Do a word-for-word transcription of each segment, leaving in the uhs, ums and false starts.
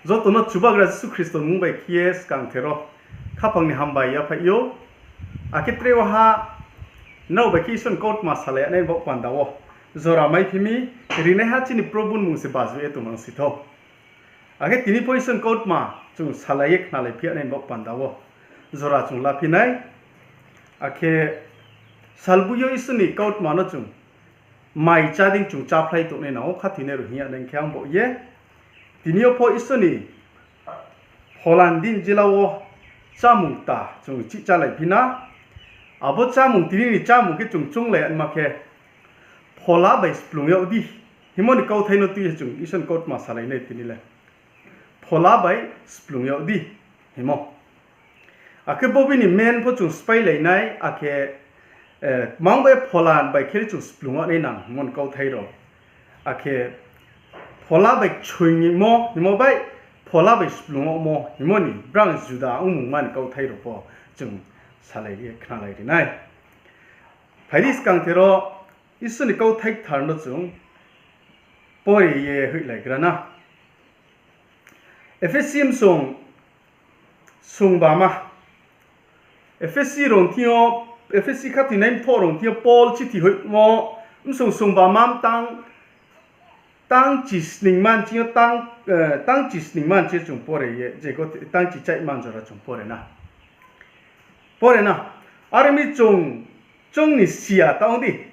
Joto no Chubagra Jisu Khristo ni mmung bai khe ye skangther wo khaphang ni hambai yaphaih ou. Akhe tre wo ha nrao bai khe Isor ni kautma salai ya nai ni baoh panda wo jora maiphi mi, rinaiha chini Probhu ni mmung se baju ye tongnang si thou. Akhe tini pho Isor ni kautma chung salai ye khnalaiphi ya nai ni baoh panda wo jora chung laphi nai. Akhe salbui yo Isor ni kautma no chung mai chá dei chung cháphlai tongnai nang ou, khathoinai rao hing ya nai khe ang baoh ye. Tini yo pho Isor ni phola ni din jila wo chámung kta chung chih chálaiphi na. Abo chámung, tini ni chámung khe chung chounglai ma khe, phola bai splung yag di hingmo ni kauthai no tui ye chung Isor ni kautma salai nai tini le. Phola bai splung yag di hingmo. Akhe bo bini main pho chung spáilai nai, akhe, eh, mang bai phola bai khe chung splung yag nai nang hingmo ni kauthai rao. Akhe phola bai kchoingmo hingmo bai phola bai splung yagmo hingmo ni brang juda ongmungma ni kauthai rao pho chung salai ye khnalai ri nai. Phai di skangther wo Isor ni kauthai kthar no chung pore ye hoihlaigra na. Ephesi bsung sungbama. Ephesi rao thing yo, Ephesi khathoinai mthoh rao thing yo Paul chithi hoihmo, bsung sungbama tang, tang chisningma ni ching yo tang, eh, tang chisningma ni ching yo chung pore ye, je ko tang chichaihma jora chung pore na. Pore na. Are mi chung, chung ni siya ta ong di.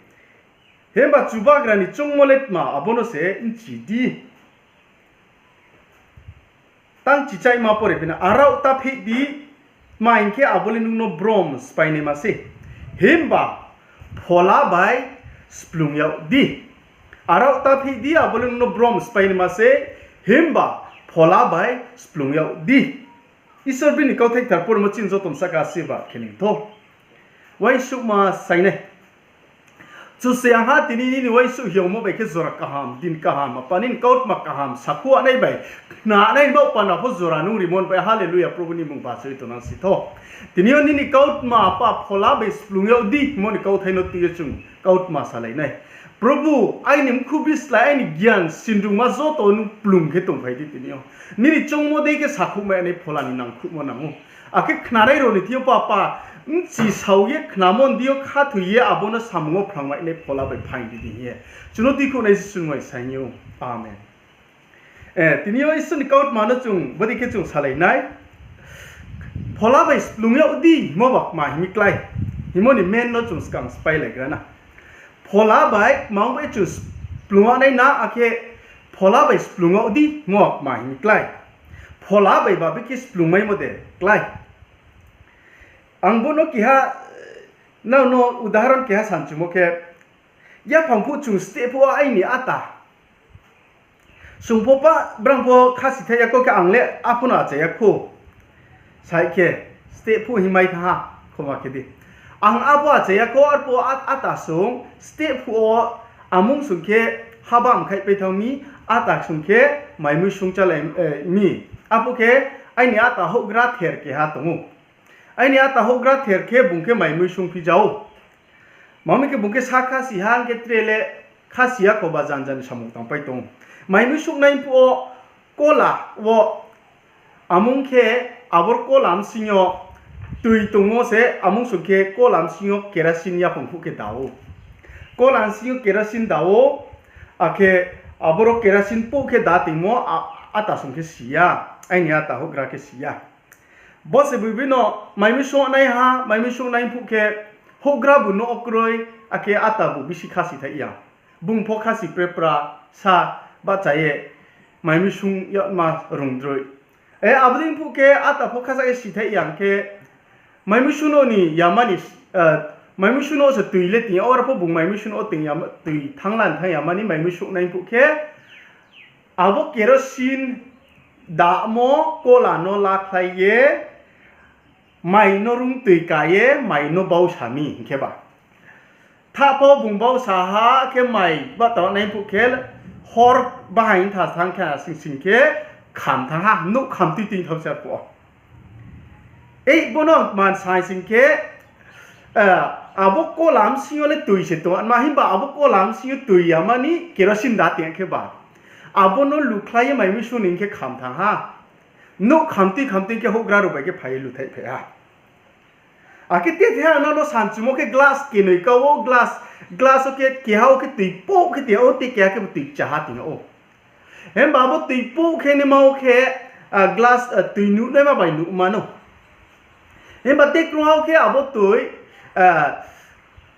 Himba Chubagra ni choungmo le tma abo no se bchi di. Tang chichaihma pore phi na, arao ta phih di, tma hing khe abo le nung no brom spáinaima sei. Himba phola bai splung yag di. Arao ta phih di, abo le nung no brom spáinaima sei, himba phola bai splung yag di. Isor bini kauthai kthar pormo chini joto ni sahka asirbad khe ni thou. Uaingsouhma sainai. Kchusoyang ha, tini nini uaingsouh hingmo bai khe jora kaham, din kaham, Apa nini kautma kaham sakhouh nai bai, khnanai ni baoh panda pho jora nung rimo ni bai, hallelujah, Probhu ni mmung bachoi tongnang si thou. Tini yo nini kautma Apa phola bai splung yag di hingmo ni kauthai no tui ye chung kautma salai nai. Probhu, aini mkhu bislái, aini gian sinrungma joto nung kplung khe tongphai di tini yo. Nini choungmo dei khe sakhouhmai nai phola ni nangkhruhmo nang ou. Akhe khnanai rao ni thing yo pho Apa, bchi sao ye khnamo ni deing yo khathoi ye abo no samung wo phrangmai nai phola bai phaing di di hing ye. Chung no tuikhouhnai Jisu ni mmung bai saing ou. Amen. Eh, tini yo Isor ni kautma no chung bodei khe chung salai nai. Phola bai splung yag di hingmo ba kma hing mi klái. Hingmo ni main no chung skang spáilaigra na. Phola bai mang bai chung splung yag nai na, akhe phola bai splung yag di hingmo ba kma hing mi klái. Phola bai ba bikhe splungmaimo de klái. Ang bo no keha, nrao no udahoron keha sanchumo khe, yaphang phuh chung steh phuh wo aini ata. Chung pho pa, brang pho khasi thaih ya khou khe ang le apho no achai ya khou. Sai khe, steh phuh hing mai thanng ha, khoma khe di. Ang apho achai ya khou, arphuh a-, ata sung, steh phuh wo amung sung khe haba mkhaihpai thanng mi, ata sung khe maimui sung chálai, eh, mi. Aphuh khe aini ata houhgra ther keha tong ou. Aini ata houhgra ther khe bung khe maimui sungphi ja ou. Mami khe bung khe sa khasi ha, hing khe tre le khasi ya kho ba jan jan ni samung tangpai tong ou. Maimui sungnai phuh wo kola wo amung khe abor kola bsing yo tui tongmo se amung sung khe kola bsing yo kerosene yaphang phuh khe da ou. Kola bsing yo kerosene da ou, akhe aboro kerosene pouh khe da tongmo a-, ata sung khe si ya, aini ata houhgra khe si ya. Bo se bui bui no maimui sungnaiha, maimui sungnai phuh khe houhgra bu no kroi, akhe ata bu bisi khasi thaih ya. Bung pho khasi prepra sa bahcha ye maimui sung yagma rungdroi. E, abo dei phuh khe ata pho khasa khe si thaih ya hing khe, maimui sung no ni yama ni, eh, maimui sung no se tui le ting ya, aro pho bung maimui sung no ting ya, tui thanng la thanng ya mani maimui sungnai phuh khe, abo kerosene damo kola no lakhlai ye, mai no rung tui ka ye, mai no bausa mi hing khe ba. Tha pho bung bausa ha khe mai ba tang nai phuh khe, hor bahai tha thanng khe sing sing khe kham thanng ha, nouh kham tui tui thanng se arphuh. Ei bo no man sai sing khe, eh, abo kola bsing yo le tui se tong ma, himba abo kola bsing yo tui ya mani kerosene da ting khe ba. Abo no lukhlai ye maimui sung ni hing khe kham thanng ha. Nouh khamtui khamtui khe houhgra rao bai khe phai ye luthaihphai ha. Akhe te thaiha no no sanchumo khe glass kenoi kau wo, glass, glass wo khe keha wo khe toi pouh khe tong yag ou, te keha khe bo toi kchaha tong yag ou. Himba abo toi pouh khe naima wo khe, glass, toi nuhnaima bai nuh mano. Himba te krungha wo khe abo toi,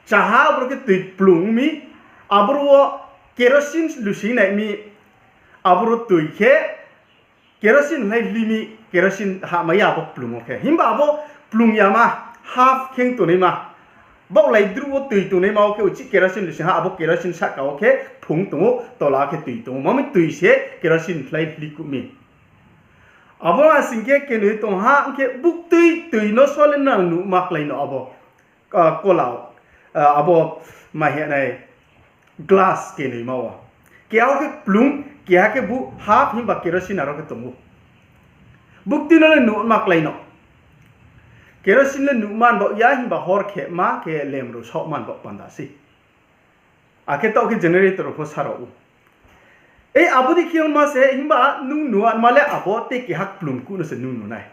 kchaha aboro khe toi kplung mi, aboro wo kerosene lusing nai mi, aboro toi khe kerosene hlai hli mi, kerosene hahmai ya abo kplung wo khe. Himba abo kplung yama, half khe tongnaima, baohlai druh wo toi tongnaima wo khe uchih kerosene lusing ha, abo kerosene sahka wo khe phung tong ou, tola khe toi tong ou. Ma mi toi se kerosene hlai hli kuh mi. Abo asing khe kenoi tong ha, ong khe buktui toi no sole nang nuhma klái no abo, kola, abo ma hing nai glass kenoima wo. Keha wo khe kplung, keha khe bu half himba kerosene aro khe tong ou. Buktui no le nuhma klái no. Kerosene le nuhman baoh ya, himba hor khema khe lamp rao saohman baoh panda sei. Akhe taoh khe generator rao pho sa rao ou. E abo dei khe ongma se, himba nung nuhma le abo te keha kplung kuh no se nung nu nai.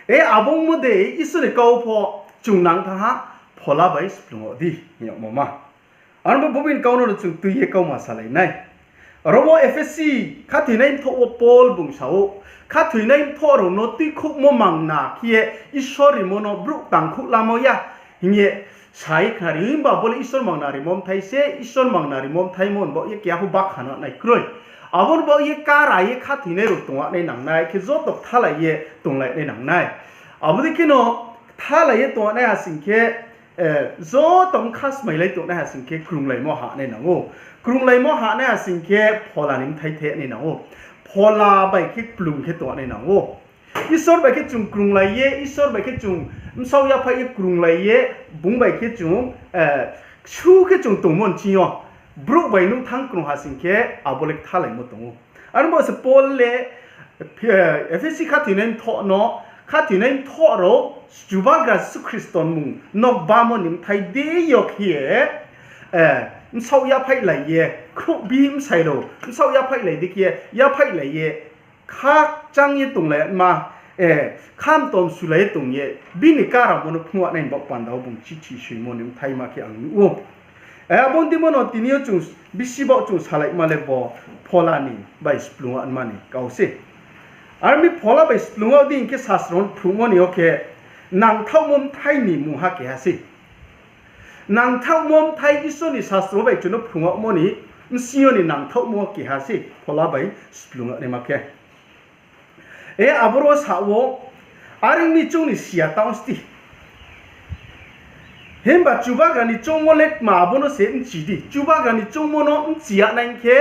E abo ongmo dei Isor ni kau pho chung nang thanng ha, phola bai splung yag di, hing yagmo ma. Aro bo bini kau no chung tui ye kauma salai nai. Aro wo Ephesi khathoinai mthoh wo Paul bung sa ou, khathoinai mthoh rao no tuikhouhmo mangna khe ye Isor rimo no brouh tangkhouh lamo ya, hing ye sa ye khnari. Himba bo le Isor mangna rimo bthai se, Isor mangna rimo bthai mo ni baoh ye keha pho bakha no nai kroi. Abo ni baoh ye kara ye khathoinai rao tong yag nai nang nai, khe joto kthalai ye tonglai nai nang nai. Abo dei kheno kthalai ye tong yag nai asing khe, joto bkha smailai tongnai asing khe krunglaimo ha nai nang ou. Krunglaimo ha nai asing khe phola ni bthai thai nai nang ou. Phola bai khe kplung khe tong yag nai nang ou. Isor bai khe chung krunglai ye, Isor bai khe chung bsaoh yaphaih ye krunglai ye, bung bai khe chung, ksu khe chung tongmo nching yo, brouh bai nung thanng krung ha sing khe abo le kthalaimo tong ou. Aro bo se Paul le, Ephesi khathoinai mthoh no, khathoinai mthoh rao Chubagra Jisu Khristo ni mmung no bamo ni bthai dei yo khe ye, bsaoh yaphaihlai ye, khrouhbi bsai rao bsaoh yaphaihlai dei khe ye, yaphaihlai ye, khakchang ye tonglai ma, khamtom sulai ye tong ye, bini karamo no phnuh yag nai ni baoh panda wo bung chithi soimo ni bthaima khe ang nuh ou. Abo ni deimo no tini yo chung bisi baoh chung salaima le bo phola ni bai splung yagma ni kau se. Aro mi phola bai splung yag di hing khe sasro phrungmo ni yo khe nangthaohmo bthai ni mungha keha se. Nangthaohmo bthai Isor ni sasro bai chung no phrung yagmo ni bsing yo ni nangthaohmo keha se phola bai splung yag naima khe. E aboro sa wo, are ong mi chung ni siya tang sti. Himba Chubagra ni choungmo le tma abo no se bchi di. Chubagra ni choungmo no bchi yag nai khe,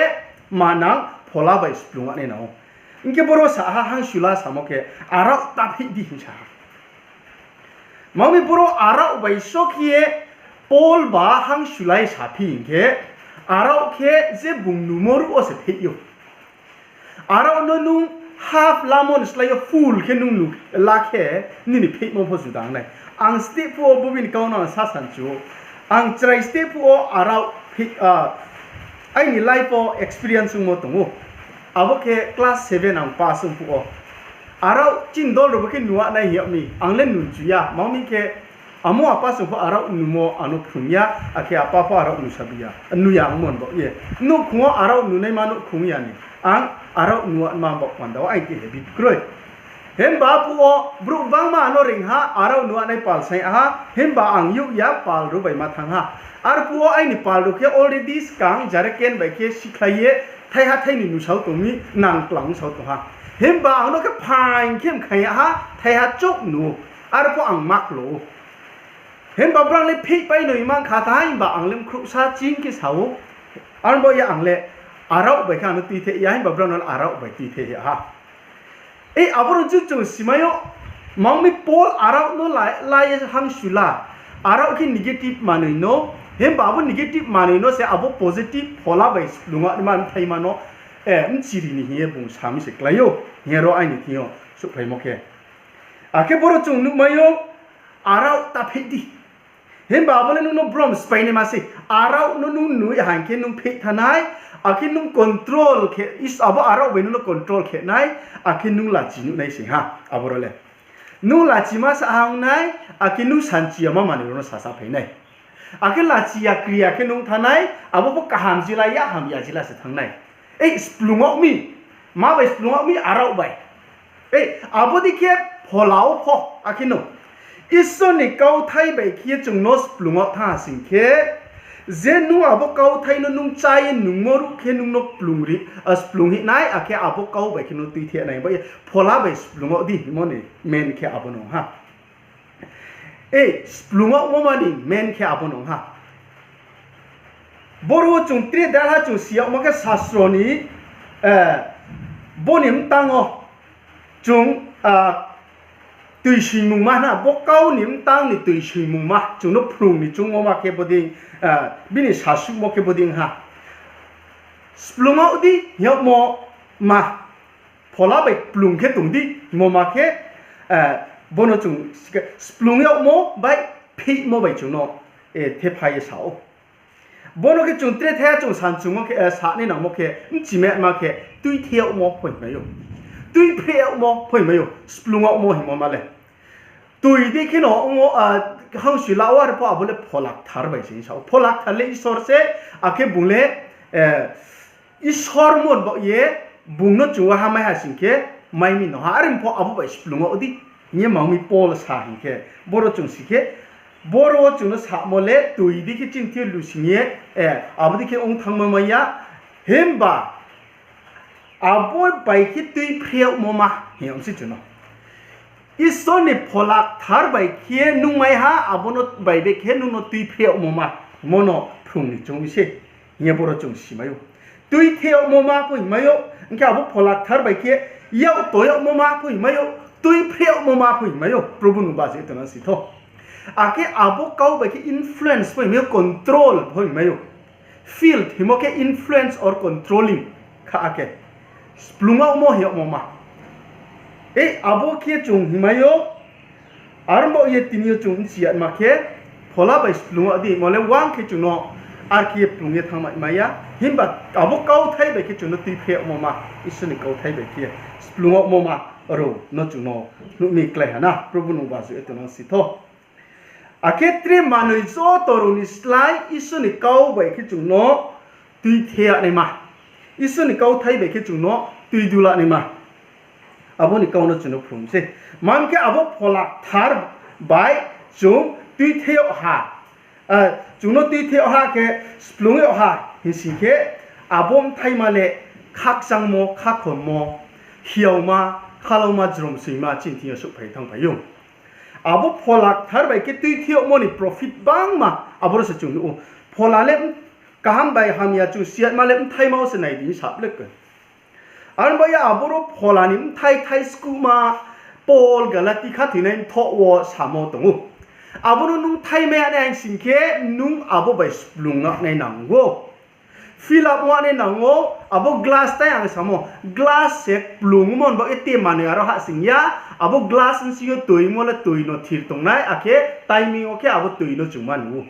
ma nang phola bai splung yag nai nang ou. Hing khe boro sa ha, hangsu la samo khe, arao ta pheih di hing sa ha. Ma mi boro arao bai so khe ye Paul ba hangsu lai saphi hing khe, arao khe je bung numo ruh wo se pheih ou. Arao no nung half lamo ni slái yo full khe nung nu la khe, nini pheihmo pho juda ong nai. Ang steh phuh wo bo bini kau no ang sa sanchu ou. Ang chrai steh phuh wo arao, aini life wo experience ongmo tong ou. Abo khe class seven ang pass ong phuh wo. Arao chini dol rao bo khe nuh yag nai hing yag mi, ang le nuchu ya, ma mi khe amo apa song pho arao numo ano phrung ya, akhe apa pho arao nusabi ya, nuh ya ongmo ni baoh ye. Nouhkhong wo arao nunaima nouhkhong ya ni, ang arao nuh yagma baoh panda wo aini khe habit kroi. Himba arphuh wo brouh gbangma ano reing ha, arao nuh yagnai pal saing ha, himba ang youh ya, pal rao bai ma thanng ha. Arphuh wo aini pal rao khe already skang jerrycan bai khe sikhlai ye, thaiha thaini nusao tong mi, nang klang sao tong ha. Himba ang no khe phaing khe mkhaing ya ha, thaiha chouh nu ou, arphuh ang ma klo ou. Himba brao le pheihpai noi mang kha tha, himba ang le mkhrouhsa ching khe sa ou. Arbo ye ang le arao bai khe ang no tuitheh ya, himba brao no le arao bai tuitheh ya ha. E, aboro juh chung simai ou, mang mi Paul arao no la, la ye hangsu la. Arao khe negative manoi no, himba abo negative manoi no se abo positive phola bai splung yagnaima bthaima no, e, bchiri ni hing ye bung sa mi se klái ou, hing ye ro aini thing yo souhphaimo khe. Akhe boro chung nuhmai ou, arao ta pheih di. Himba abo le nung no brom sphai naima se, arao no nung nui hang khe nung pheih thanng nai, Akhe nung control khe, is-, abo arao bai nung no control khe nai, akhe nung lachi nuh nai se ha, aboro le. Nung lachima sa ha ong nai, akhe nung sanchi yama manoi rao no sasa phai nai. Akhe lachi ya kri ya khe nung thanng nai, abo pho kaham jila ya hamya jila se thanng nai. Ei, splung yag mi, ma bai splung yag mi, arao bai. Ei, abo dei khe phola wo pho, akhe no Isor ni kauthai bai khe ye chung no splung yag thanng ha sing khe, je nung abo kauthai no nung chá ye nungmo ruh khe nung no splung ri, a, splung hih nai, akhe abo kau bai khe no tuithe nai, ba ye phola bai splung yag di hingmo ni main khe abo no ha. Ei, splung yagmo ma ni main khe abo no ha. Boro wo chung tre dalha chung si yagmo khe sastro ni, eh, bo ni mtang wo chung, ah, tuisoingmungma hna, bo kau ni mtang ni tuisoingmungma, chung no phrung ni choungmo ma khe bodei, ah, bini sasuhmo khe bodei ha. Splung yag di hing yagmo ma, phola bai kplung khe tong di hingmo ma khe, eh, bono chung splung yagmo bai phihmo bai chung no, eh, thepha ye sa ou. Bono khe chung tre thaiha chung sanchungmo khe, eh, sa nai nangmo khe, bchimai ma khe, tuithe yagmo pho hingmai ou. Tuiphre yagmo pho hingmai ou, splung yagmo hingmo ma le. Tui dei kheno ong ou, ah, hangsi la wo, are pho abo le Phola Kthar bai se hing sa ou. Phola Kthar le Isor se, akhe bung le, eh, Isor mon baoh ye bung no chung wa ha mai ha sing khe, mai mi no ha, are pho abo bai splung yag di hing ye ma ong mi Paul sa hing khe, boro chung si khe, boro wo chung no samo le tui dei khe chini thing yo lusing ye, eh, abo dei khe ong thanngma mai ya, himba abo bai khe tuiphre yagmo ma hing yag mi se chung no. Isor ni Phola Kthar bai khe nung mai ha, abo no bai bai khe nung no tuiphre yagmo ma, mo no phrung ni choung mi se hing ye boro chung simai ou. Tuithe yagmo ma pho hingmai ou, hing khe abo Phola Kthar bai khe yak to yagmo ma pho hingmai ou, tuiphre yagmo ma pho hingmai ou, Probhu nung baji ye tongnang si thou. Akhe abo kau bai khe influence pho hingmai ou, control pho hingmai ou. Feel hingmo khe influence or controlling kha akhe. Splung yagmo hing yagmo ma. Ei, abo khe chung hingmai ou, are baoh ye tini yo chung bchi yama khe, phola bai splung yag di, mo le wang khe chung no, are khe ye splung ye thanngmai mai ya. Himba abo kauthai bai khe chung no tuiphre yagmo ma, Isor ni kauthai bai khe splung yagmo ma, aro no chung no nuh mi klái ha na, Probhu nung baji ye tongnang si thou. Akhe tre manoi joto rao ni slái Isor ni kau bai khe chung no tuithe yag naima. Isor ni kauthai bai khe chung no tuidu la naima. Abo ni kau no chung no phrung sei. Mang khe abo Phola Kthar bai chung tuithe yag ha. Ah, chung no tuithe yag ha khe splung yag ha hing sing khe, abo bthaima le khakchangmo, khakhommo, hiaoma, khalauma, jromsoingma chini thing yo souhphai thanngphai ou. Abo Phola Kthar bai khe tuithe yagmo ni profit bangma aboro se chung nuh ou. Phola le kaham bai hamya chung siyatma le bthaima wo se nai di sap le khe. Are baoh ye aboro Phola ni bthai thai skuhma Paul Galati khathoinai mthoh wo samo tong ou. Abo no nung bthai mai ya nai hing sing khe nung abo bai splung yag nai nang ou. Fill up ong nai nang ou, abo glass tai ang samo, glass se kplung mon baoh ye te manoi aro hahsoing ya, abo glass bsing yo toimo le toi no thir tongnai, akhe timing wo khe abo toi no chung ma nuh ou.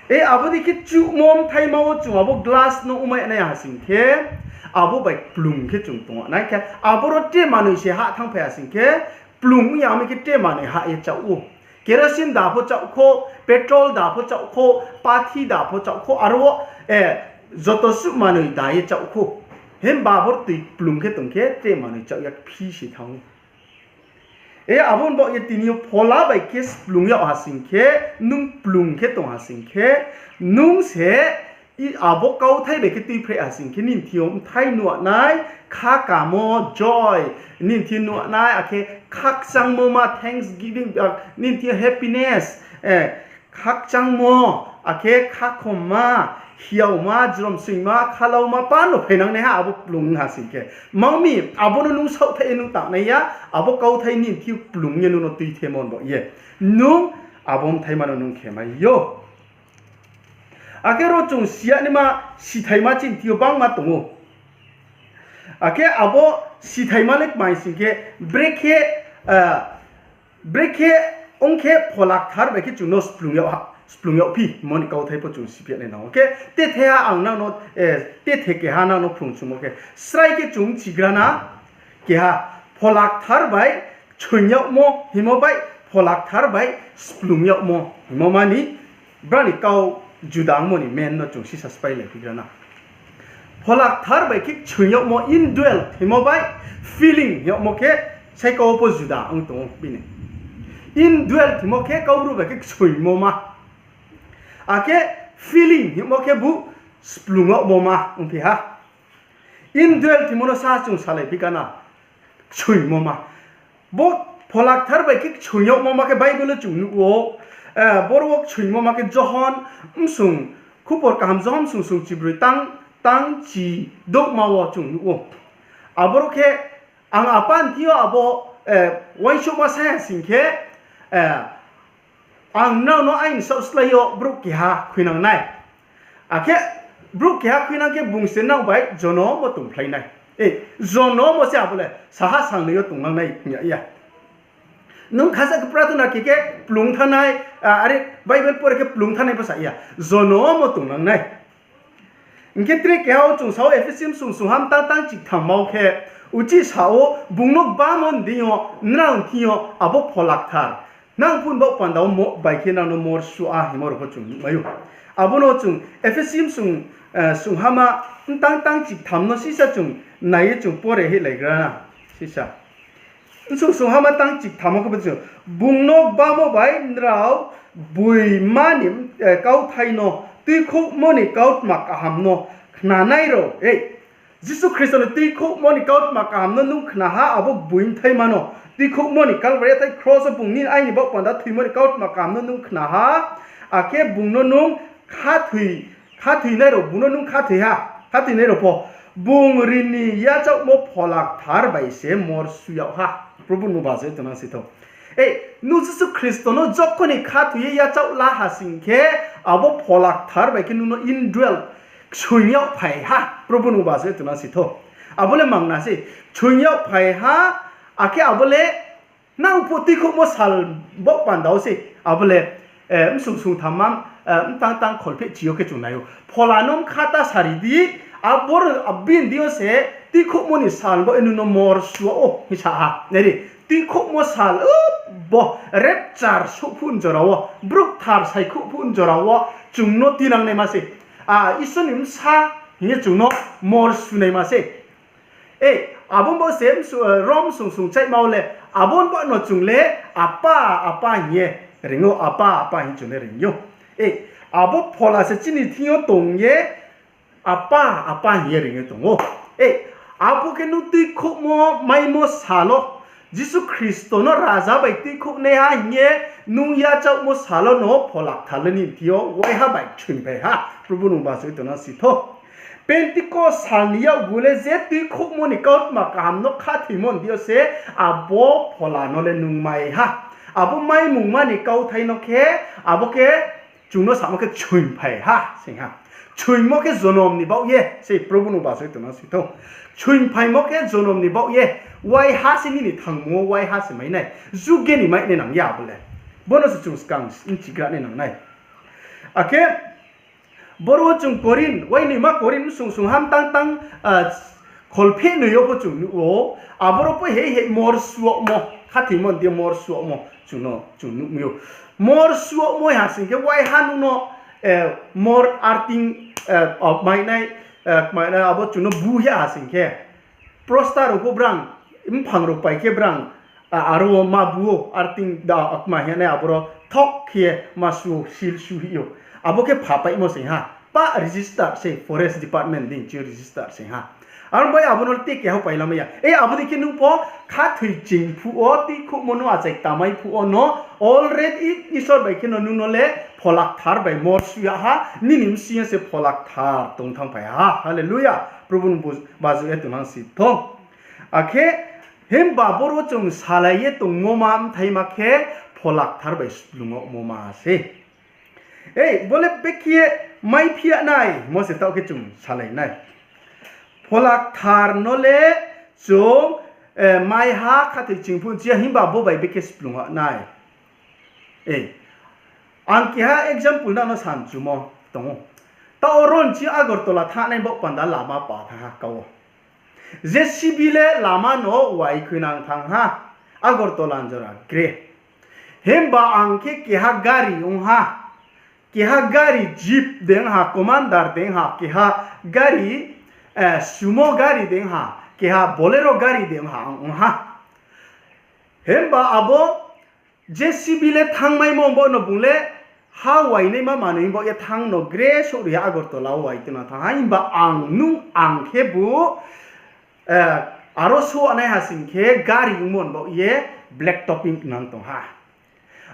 E, abo dei khe chuhmo bthaima wo chung abo glass no ongmai nai ha sing khe, abo bai kplung khe chung tong nai khe, aboro te manoi se hah thanngphai ha sing khe, kplung ong ya mi khe te manoi hah ye chaoh ou. Kerosene da pho chaoh khou, petrol da pho chaoh khou, pathi da pho chaoh khou, aro wo, eh, joto suh manoi da ye chaoh khou. Himba aboro toi kplung khe tong khe te manoi chaoh ya phi se thanng ou. E, abo ni baoh ye tini yo Phola bai khe splung yag ha sing khe, nung kplung khe tong ha sing khe, nung se abo kauthai bai khe tuiphreh ha sing khe, nini thing yo bthai nuh nai, khakamo, joy, nini thing yo nuh nai, akhe khakchangmo ma, thanksgiving, nini thing yo happiness, eh, khakchangmo, akhe khakhomma, hiaoma, jromsoingma, khalauma, pano phainang nai ha, abo kplung ha sing khe. Mang mi, abo no nung saohthaih ye nung tangnai ya, abo kauthai nini thing yo kplung ye nung no tuithemo ni baoh ye. Nung abo bthaima no nung khe mai ou. Akhe ro chung siyanaima sithaima chini thing yo bangma tong ou. Akhe abo sithaima le kmai sing khe, brekhe, ah, brekhe ong khe Phola Kthar bai khe chung no splung yag ha, splung yagphi hingmo ni kauthai pho chung siphi nai nang ou. Khe tethe ha ang nang no, eh, tethe keha nang no phrung chumo khe, srai khe chung chigra na, keha, Phola Kthar bai kchoing yagmo hingmo bai, Phola Kthar bai splung yagmo hingmo ma ni, brao ni kau juda ongmo ni main no chung sisa spáilai phigra na. Phola Kthar bai khe kchoing yagmo, indwelt hingmo bai filling yagmo khe, sai kau pho juda ong tong ou bini. Indwelt hingmo khe Kaubru bai khe kchoingmo ma. Akhe filling hingmo khe bu splung yagmo ma ongphi ha. Indwelt hingmo no sa chung salai phi ka na, kchoingmo ma. Bo Phola Kthar bai khe kchoing yagmo ma khe Bible wo chung nuh ou, eh, boro wo kchoingmo ma khe Johon, bsung, Khupor Kaham Johon bsung sung chibroi tang, tang chi douhma wo chung nuh ou. Aboro khe, ang Apa ni thing yo abo, eh, uaingsouhma sa ya sing khe, eh, ang nrao no aini saohslái yo brouh keha khuinang nai. Akhe brouh keha khuinang khe bung se nrao bai jonom wo tongphlai nai. Eh, jonom wo se abo le saha sangnoi yo tongnang nai hing ya ya. Nung khasa khe prathona khe khe kplung thanng nai, ah, are Bible pore khe kplung thanng nai pho sa ya. Jonom wo tongnang nai. Hing khe tre keha wo chung sa ou, Ephesi bsung sungha mtang tang chiktham ma wo khe, uchih sa ou, bung no gbamo ni deing yo, nrao ni thing yo abo Phola Kthar nang phuh ni baoh panda wo mo bai khe nrao no morsuh ha hingmo rao pho chung nuhmai ou. Abo no chung Ephesi bsung, eh, sungha ma mtang tang chiktham no sisa chung nai ye chung pore hih laigra na. Sisa. Bsung sungha ma tang chiktham wo khe bo chung, bung no gbamo bai nrao gboima ni, eh, kauthai no, tuikhouhmo ni kautma kaham no khnanai rao, eh, Jisu Khristo ni tuikhouhmo ni kautma kaham no nung khna ha, abo gboi bthaima no, tuikhouhmo ni Kalbari yathai kros wo bung nini aini baoh panda thoimo ni kautma kaham no nung khna ha, akhe bung no nung khathoi, khathoinai rao, bung no nung khathoi ha, khathoinai rao pho, bung ri ni yachaohmo Phola Kthar bai se morsuh yag ha. Probhu nung bajoh ye tongnang si thou. Eh, nung Jisu Khristo no jokhon ni khathoi ye yachaoh la ha sing khe, abo Phola Kthar bai khe nung no indwelt kchoing yagphai ha. Probhu nung bajoh ye tongnang si thou. Abo le mangna se, kchoing yagphai ha, akhe abo le nang phuh tuikhouhmo sal baoh panda wo se, abo le, eh, bsung sungtham ma, eh, mtang tang kholphehchi yo khe chung nai ou. Phola no bkha ta sari di, abor, abini deing yo se tuikhouhmo ni sal baoh ye nung no morsuh ou hing sa ha. Nai di, tuikhouhmo sal, o, bo rapture souh phuh ni jora wo, brouh kthar saikhouh phuh ni jora wo, chung no tuinang naima se. A, Isor ni bsa hing ye chung no morsuh naima se. Eh, abo bo se, eh, Rom sung sung chaihma wo le, abo bo no chung le, Apa, Apa hing ye reing ou, Apa, Apa hing chung le reing ou. Eh, abo Phola se chini thing yo tong ye, Apa, Apa hing ye reing ye tong ou. Eh, abo khe nung tuikhouhmo maimo sal wo, Jisu Khristo no Raja bai tuikhouhnaiha hing ye nung yachaohmo sal wo no Phola Kthar le nini thing yo waiha bai kchoingphai ha. Probhu nung bajoh ye tongnang si thou. Pentecost sal ni yakgu le je tuikhouhmo ni kautma kaham no khathoimo ni deing yo se abo Phola no le nung mai ha. Abo maimungma ni kauthai no khe, abo khe chung no samo khe kchoingphai ha, sing ha. Kchoingmo khe jonom ni baoh ye, sei Probhu nung bajoh ye tongnang si thou. Kchoingphaimo khe jonom ni baoh ye, waiha se nini thangmung wo waiha se mai nai. Juge ni mai nai nang ya abo le. Bo no se chung skang bchigra nai nang nai. Akhe boro wo chung Korinth, uainoima Korinth bsung sungha mtang tang, ah, kholpheh noi yo pho chung nuh ou, aboro pho hei hei morsuh yagmo, khathoimo ni deing yo morsuh yagmo chung no chung nuh mi ou. Morsuh yagmo ha sing khe waiha nung no, eh, mor arting, eh, mainai, eh, mainai abo chung no bu ya ha sing khe, prosta rao pho brang, mphang rao pai khe brang, a, aro wo ma bu ou, arting da, kma hing nai aboro thok khe ma su ou, seal su hih ou. Abo khe phapaimo sing ha. Pa register se, forest department deing chi yo register sing ha. Aro bai abo no le te keha pai lamai ya. E, abo dei khe nung pho khathoi ching phuh wo, tuikhouhmo no achai tamai phuh wo no, already Isor bai khe no nung no le Phola Kthar bai morsuh yag ha, nini bsing yo se Phola Kthar tong thanngphai ha. Hallelujah. Probhu nung bajoh ye tongnang si thou. Akhe himba boro chung salai ye tongmo ma bthaima khe Phola Kthar bai splung yagmo ma se. Ei, bo le bekhe maiphi ya nai, mo se taoh khe chung salai nai. Phola Kthar no le chung, eh, maiha khathoi ching phuh chi ya, himba bo bai bekhe splung yag nai. Ei, Ang keha example nang no samchumo tong ou. Taoh wo ro nching Agartala thanngnai baoh panda lama pa thanng ha kau wo. J C B le lama no wai khuinang thanng ha, Agartala jora gre. Himba ang khe keha gari ong ha, keha gari jeep dei ong ha, Commander dei ong ha, keha gari, sumo gari dei ong ha, keha Bolero gari dei ong ha, ang ong ha. Himba abo J C B le thanngmaimo bo no bung le ha wainaima manoi baoh ye thanng no gre souhri ha Agartala wo wai tuna thanng ha. Himba ang nung ang khebu aro souhnaiha sing khe gari ongmo ni baoh ye black topping nang tong ha.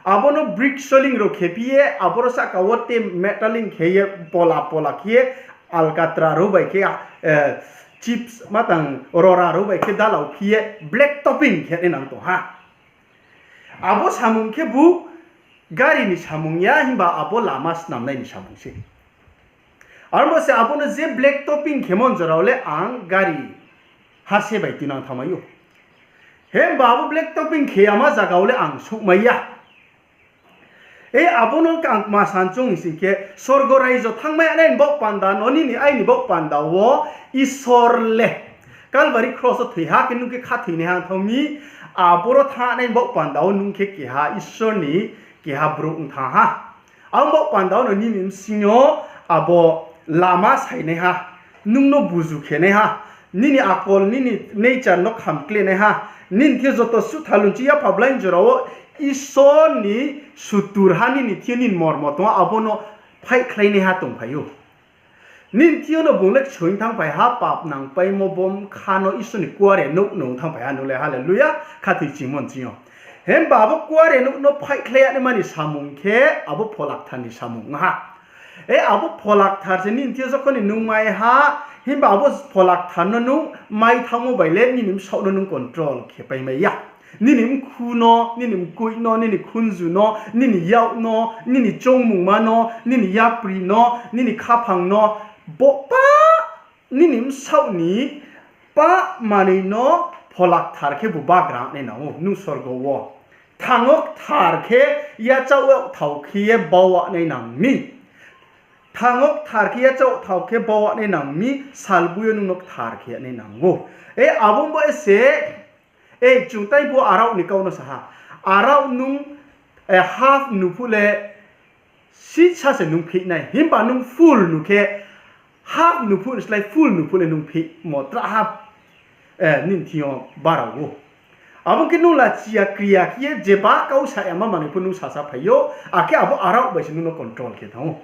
Abo no brick soling rao khephi ye, aboro sahka wo te metaling khe ye, pola pola khe ye, alkatra rao bai khe, chips matang rora rao bai khe dalau phi ye black topping khe nai nang tong ha. Abo samung khebu gari ni samung ya, himba abo lama snamnai ni samung se. Aro bo se abo no je black topping khemo ni jora wo le ang gari ha se bai tuinang thanngmai ou. Himba abo black topping khe yama zaga wo le ang souhmai ya. E abo no ang ma sanchung sing khe, sorgo raijo thanngmai nai ni baoh panda no, nini aini baoh panda wo Isor le Kalbari kros wo thoi ha khe nung khe khathoinaiha ong thanng mi, aboro thanngnai ni baoh panda wo nung khe keha Isor ni keha brouh ong thanng ha. Ang baoh panda wo no nini bsing yo abo lama sainaiha, nung no buzu khenaiha, nini akol, nini nature no khamklenaiha, nini thing yo joto suh thalunchi yapha blai ni jora wo Isor ni sutur ha nini thing yo nini mormo tong ou, abo no phaihkhlainaiha tongphai ou. Nini thing yo no bung le ksoing thanngphai ha, pap nangpaimo bo bkha no Isor ni kuarenouh no thanngphai ha, nung le hallelujah, khathoi chingmo nching yo. Himba abo kuarenouh no phaihkhlai ya naima ni samung khe abo Pholakthar ni samung ong ha. E abo Pholakthar se nini thing yo jokhon ni nung mai ha, himba abo Pholakthar no nung mai thanngmo bai le nini bsaoh no nung control khe paimai ya. Nini mkhu no, nini mkoih no, nini khunju no, nini yak no, nini choungmungma no, nini yapri no, nini khaphang no, bo pa nini bsaoh ni pa manoi no Pholakthar khebu bagra nai nang ou, nung sorgo wo. Thanng wo kthar khe yachaoh yag thao khe ye bau nai nang mi. Thanng wo kthar khe yachaoh thao khe bau nai nang mi, salboi yo nung no kthar khe nai nang ou. E abo bo se, e chung tai bo arao ni kau no sa ha. Arao nung half nu phuh le sisa se nung phih nai. Himba nung full nu khe, half nu phuh ni slái full nu phuh le nung phihmo tra ha, nini thing yo bara ou. Abo khe nung lachi ya kri ya khe ye jeba kau sa yama manoi pho nung sasa phai ou, akhe abo arao bai se nung no control khe thanng ou.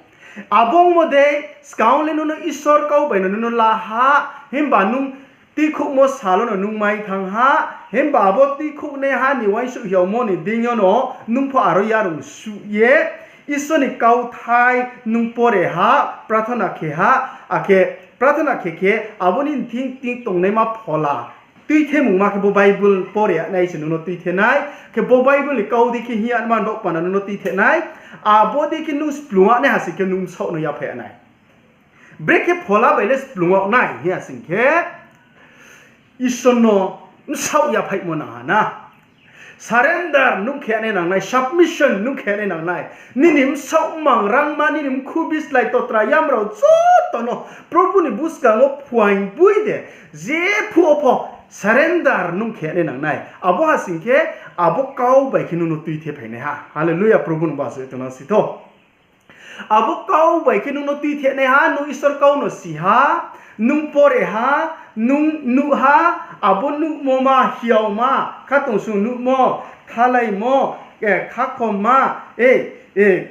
Abo ongmo dei, skang le nung no Isor kau bai no nung no la ha, himba nung tuikhouhmo sal wo no nung mai thanng ha, himba abo tuikhouhnaiha ni uaingsouh hiaomo ni deing yo no nung pho aro yarung suh ye, Isor ni kauthai nung pore ha, prathona khe ha, akhe prathona khe khe abo nini thing thing tongnaima phola tuithemungma khe bo Bible pore ya nai se nung no tuithe nai, khe bo Bible ni kau dei khe hing ya man baoh panda nung no tuithe nai, abo dei khe nung splung ya naiha sing khe nung bsaoh no yaphai ya nai. Brekhe phola bai le splung yag nai hing ya sing khe, Isor no bsaoh yaphaihmo nang ha na. Surrender nung khe nai nang nai, submission nung khe nai nang nai. Nini bsaoh mang rangma, nini mkhu bislái totra yamrao joto no Probhu ni buskang wo phuaing boi de, jephuh wo pho surrender nung khe nai nang nai. Abo ha sing khe abo kau bai khe nung no tuithe phai nai ha. Hallelujah, Probhu nung ba se tongnang si tho. Abo kau bai khe nung no tuithe nai ha, nung Isor kau no si ha, nung pore ha, nung nuh ha, abo nuhmo ma, hiaoma, khatungsung nuhmo, thalaimo, khakhomma,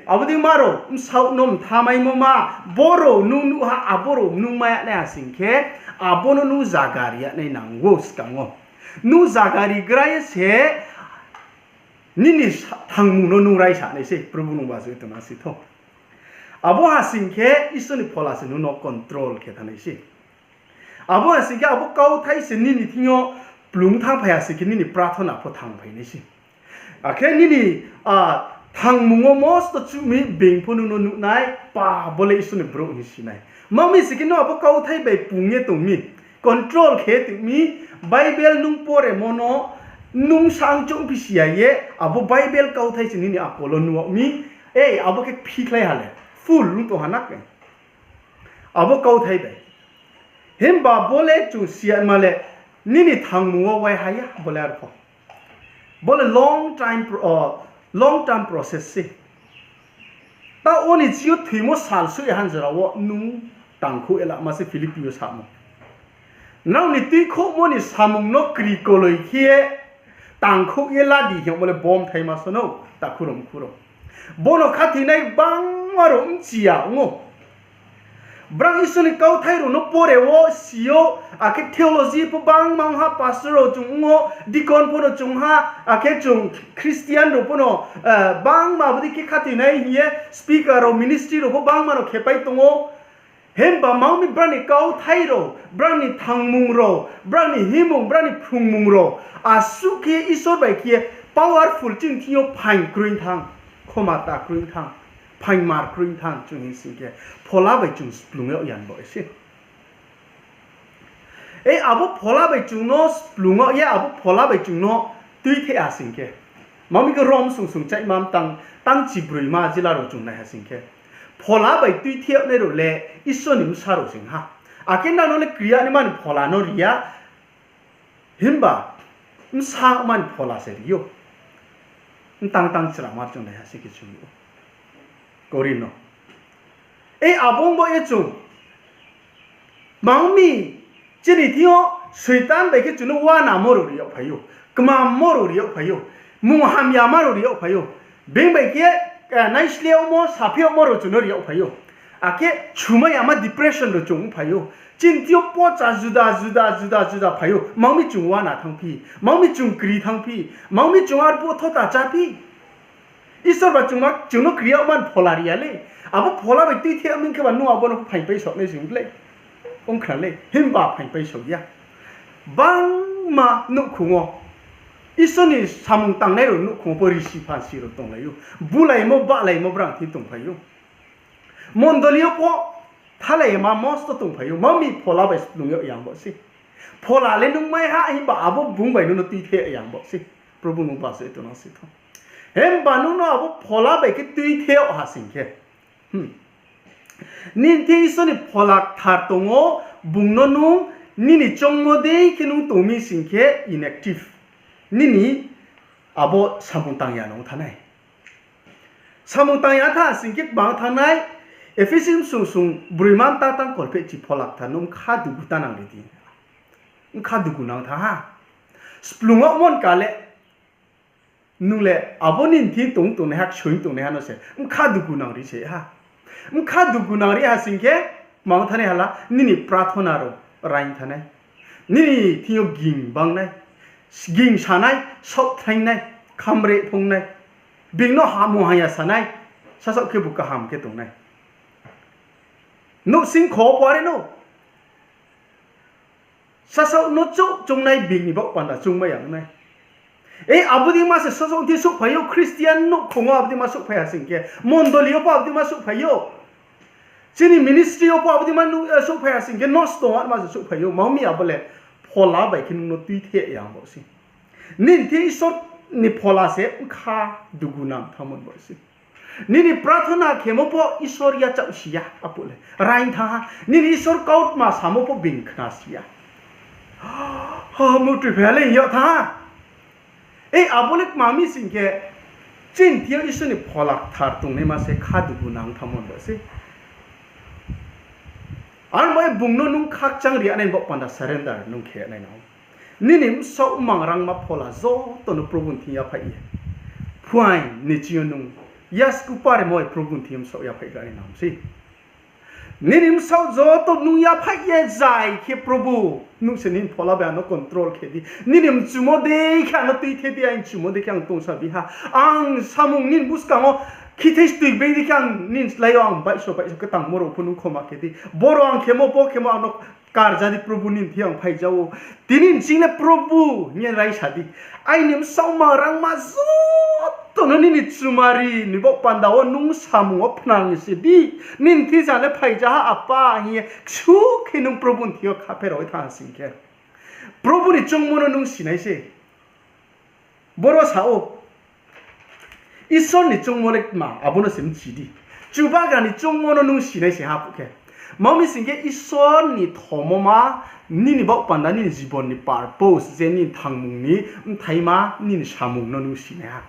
abo dei ma rao, bsaoh no mthamaimo ma, bo rao nung nuh ha, abo rao nung mai ya nai ha sing khe, abo no nung zaga ri ya nai nang ou skang wo. Nung zaga rigra ye se, nini thangmung no nung raisa nai se, Probhu nung ba se tongnang si tho. Abo ha sing khe Isor ni phola se nung no control khe thanng nai se. Abo ha sing khe abo kauthai se nini thing yo plung thanngphai ha sing khe nini prathona pho thanngphai nai se. Akhe nini thangmung wo mosto chuh mi being pho nung no nuh nai, pa bo le Isor ni brouh hing si nai. Ma mi sing khe nung abo kauthai bai pung ye tong mi, control khe tong mi, Bible nung poremo no nung sang choungphi si ya ye, abo Bible kauthai se nini akol wo nuh yag mi, Ei, abo khe phikhlai ha le, full ong tong ha na khe. Abo kauthai bai. Himba bo le chung si ya ma le, nini thangmung wo wai ha ya, bo le arpho. Bo le long time pro-, o, long term process se. Taoh wo ni chi yo thoimo sal soi han jora wo nung tangkhouh ye lama se Philippi yo samo. Nrao ni tuikhouhmo ni samung no kri koloi khe ye tangkhouh ye la di hingmo le bomthaima so no, takhu rao mkhu rao. Bo no khathoinai bangma rao bchi ya ong ou. Brang Isor ni kauthai rao no pore wo si ou, akhe theology pho bangma ong ha, pastor rao chung ong ou, deacon pho no chung ha, akhe chung Christian rao pho no, eh, bangma abo dei khe khathoinai hing ye speaker rao, ministry rao pho bangma no khepai tong ou. Himba mang mi brang ni kauthai rao, brang ni thangmung rao, brang ni himung, brang ni phrungmung rao, asuh khe Isor bai khe powerful chini thing yo phaing kroi thanng, khoma ta kroi thanng, phaingmar kroi thanng chung hing sing khe, phola bai chung splung yag ya bo se. Ei, abo phola bai chung no splung yag ye, abo phola bai chung no tuitheh ha sing khe. Mang mi khe Rom sung sung chaima mtang, tang chibroima jila rao chung nai ha sing khe. Phola bai tuitheh yagnai rao le Isor ni bsa rao sing ha. Akhe nang no le kri ya naima ni phola no ri ya. Himba bsa mani phola se ri ou. Mtang tang chrama chung nai ha sing khe chung ou. Korinth no. Ei, abo ong bo ye chung. Mang mi, chini thing yo Soitan bai khe chung no uanamo rao ri yag phai ou, kmammo rao ri yag phai ou, munghamyama rao ri yag phai ou, being bai khe, eh, naisle yagmo, saphi yagmo rao chung no ri yag phai ou. Akhe sumai yama depression rao chung ong phai ou. Chini thing yo pocha juda juda juda juda phai ou. Mang mi chung uana thanngphi, mang mi chung kri thanngphi, mang mi chung arphuh thota cháphi. Isor ba chung ma, chung no kri yag man phola ri ya le. Abo phola bai tuitheh yag mi khe ba nung abo no phaingpai saoh nai sing le. Ong khna le, himba phaingpai saoh ya. Bangma nouhkhong wo, Isor ni samung tangnai rao nouhkhong wo pho risi phansi rao tonglai ou. Bulaimo bahlaimo brang thing tongphai ou. Mondoli yo pho thalai ma mosto tongphai ou. Mang mi phola bai splung yag ya bo se. Phola le nung mai ha, himba abo bung bai nung no tuitheh ya bo se. Probu nung bachai tongnang si tho. Himba nung no abo phola bai khe tuitheh yag ha sing khe. Nini thing Isor ni phola kthar tong ou, bung no nung nini choungmo dei khe nung tong mi sing khe inactive. Nini abo samung tang ya no ong thanng nai. Samung tang ya tha sing khe kbang thanng nai, Ephesi bsung sung broima mta tang kolphehchi phola kthar no bkha dugu ta nang ri di. Bkha dugu nang thanng ha. Splung yagmo ni ka le, nung le abo nini thing tong tongnaiha, ksoi tongnaiha no se bkha dugu nang ri se ha. Bkha dugu nang ri ha sing khe, mang thanng nai hala, nini prathona rao raing thanng nai. Nini thing yo ging bang nai. Ging sa nai, saohthaing nai, khamre phung nai. Being no hamung hamya sa nai, sasaoh khebu kaham khe tong nai. Nouhsing kho pho are no. Sasaoh no chouh choung nai, being ni baoh panda choungmai ya ong nai. Ei, abo dei ma se sasaoh thing souhphai ou, Christian nouhkhong wo abo dei ma souhphai ha sing khe, mondoli yo pho abo dei ma souhphai ou. Chini ministry yo pho abo dei ma nu-, eh, souhphai ha sing khe, nosto ongma se souhphai ou. Mang mi abo le phola bai khe nung no tuitheh ya bo se. Nini thing Isor ni phola se bkha dugu nang thanngmo bo se. Nini prathona khemo pho Isor yachaoh si ya, aphuh le raing thanng ha. Nini Isor kautma samo pho being khna si ya. Ha, muhtui phai ha le hing yag thanng ha. Ei, abo le kma mi sing khe, chini thing yo Isor ni phola kthar tongnaima se kha dugu nang thanngmo bo se. Aro bai bung no nung khakchang ri ya nai baoh panda surrender nung khe nai nang. Nini bsaoh mang rangma phola joto no Probu ni thing yaphaih ye, phuaing ni ching yo nung yasku paremo bai Probu ni thing yo bsaoh yaphaih gra nai nang se. Nini bsaoh joto nung yaphaih ye zai khe, Probu, nung se nini phola bai ano control khe di. Nini mchumo dei khe ano tuithe di, aini mchumo dei khe ang tongsa bi ha. Ang samung nini buskang wo khithei stui bei dei khe ang nini slái yo ang baihso baihso khe tangmo rao pho nung khoma khe di. Boro ang khemo, bo khemo ano karja di, Probu, nini thing ang phaija ou. Tini nching le Probu hing ye raisa di. Aini bsaoh mang rangma joto no nini chumari ni baoh panda wo nung samung wo phnang se di. Nini thing jang le phaija ha, Apa, hing ye ksu khe nung Probu ni thing yo khapherao ye thanng sing khe, Probu ni choungmo no nung si nai se. Boro sa ou, Isor ni choungmo le tma, abo no se bchi di. Chubagra ni choungmo no nung sinai se ha phuh khe. Ma mi sing khe Isor ni thomoma, nini baoh panda nini jibon ni purpose, je nini thangmung ni bthaima, nini samung no nung sinai ha.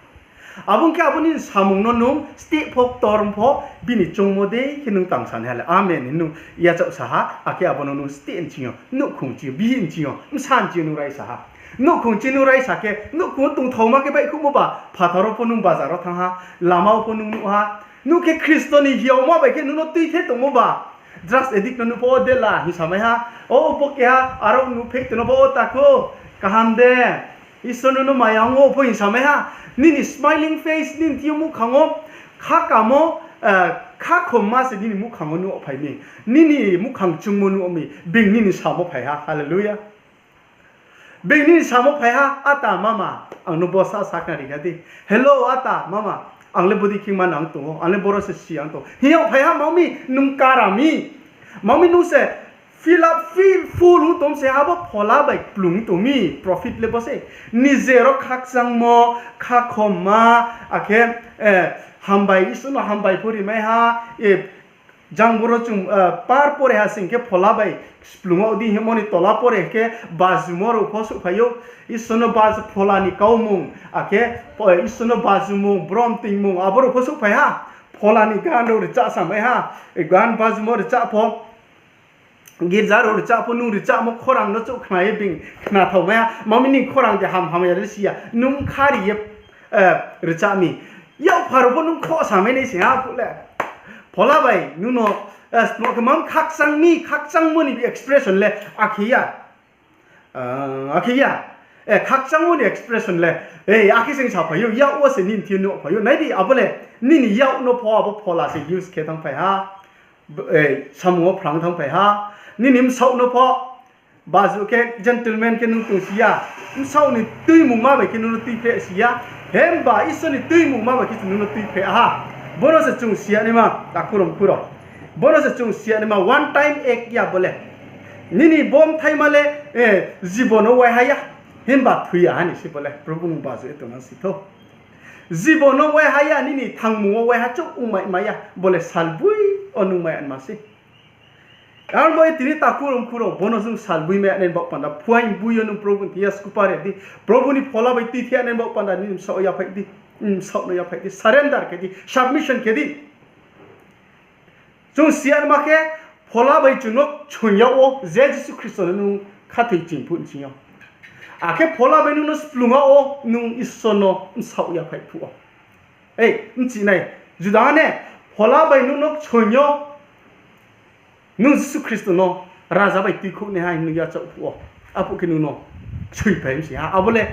Abo ong khe abo nini samung no nung steh pho ktor pho, bini choungmo dei khe nung tang sanai ha le, amen hing nung yachaoh sa ha, akhe abo no nung steh nching yo, nouhkhong nching yo, bihih nching yo, bsa nching yo nung raisa ha. Nouhkhong nching nung raisa khe, nouhkhong wo tongthaoma khe baihkhouhmo ba, phathar wo pho nung bazar wo thanng ha, lama wo pho nung nuh ha. Nuh khe Khristo ni hiaoma bai khe nung no tuithe tongmo ba, drugs addict no nuh pho, o dela hing samai ha, o bo keha, aro nuh pheh tong no pho, o takhu, kaham de, Isor no no maya ong o pho hing samai ha. Nini smiling face, nini thing yo muhkhang wo, khakamo, khakhomma se nini muhkhang wo nuh phai mi. Nini muhkhang chungmo nuh mi, being nini samo phai ha, hallelujah. Being nini samo phai ha, ata mama, ang no bosa sakhnari kha di. Hello, ata mama, ang le bodei khe ma nang tong ou, ang le boro se si ang tong. Hing yag phai ha, ma mi nung kara mi. Ma mi nung se fill up, fill full ong tong se ha, bo phola bai kplung tong mi, profit le bo se. Nije ro khakchangmo, khakhomma, akhe, hambai, Isor no hambai pho rimai ha, jang boro chung, par pore ha sing khe phola bai splung yag di hingmo ni tola pore khe bajumo rao pho souhphai ou. Isor no baju phola ni kaumung, akhe, Isor no bajumung, brom toingmung, abo rao pho souhphai ha. Phola ni gan rao rchah samai ha, gan bajumo rchah pho, girza rao rchah pho, nung rchahmo khorang no chouh khna ye being khnathaomai ha. Ma mi nini khorang de ham hamya le si ya, nung khari ye rchah mi. Yak pharo pho nung khoh samai nai se ha phuh le. Phola bai nung no, khe ma khakchang mi, khakchangmo ni expression le akhe ya. Akhe ya. Khakchangmo ni expression le, akhe sing saphai ou, yak wo se nini thing yo nuh phai ou. Nai di, abo le nini yak no pho abo phola se use khe thanngphai ha. Samung wo phrang thanngphai ha. Nini bsaoh no pho, baju khe gentleman khe nung tong si ya. Bsaoh ni tuimungma bai khe nung no tuipheh si ya. Himba Isor ni tuimungma bai khe se nung no tuipheh ha. Bo no se chung si ya naima, takhu rao mkhu rao. Bo no se chung si ya naima, one time act ya bo le. Nini bo bthaima le, jibon no waiha ya. Himba thoi ya ha ni se bo le, Probhu nung baju ye tongna si thou. Jibon no waiha ya, nini thangmung wo waiha chouh ongmai mai ya, bo le salboi yo nung mai ya naima se. Aro bo ye tini takhu rao mkhu rao, bo no nung salboi mai ya nai baoh panda, phuaing boi yo nung Probhu ni thing yo skupar ri di. Probhu ni phola bai tuithe ya nai baoh panda, nini bsaoh yaphaih di, bsaoh no yaphaih di, surrender khe di, submission khe di. Chung si ya naima khe, phola bai chung no kchoing yag wo, je Jisu Khristo no nung khathoi ching phuh nching yo. Akhe phola bai nung no splung yag wo, nung Isor no bsaoh yaphaih phuh wo. Bchi nai, juda ha ne, phola bai nung no kchoing yo, nung Jisu Khristo no raja bai tuikhouh naiha hing nung yachaoh phuh wo. Aphuh khe nung no kchoingphai mi se ha. Abo le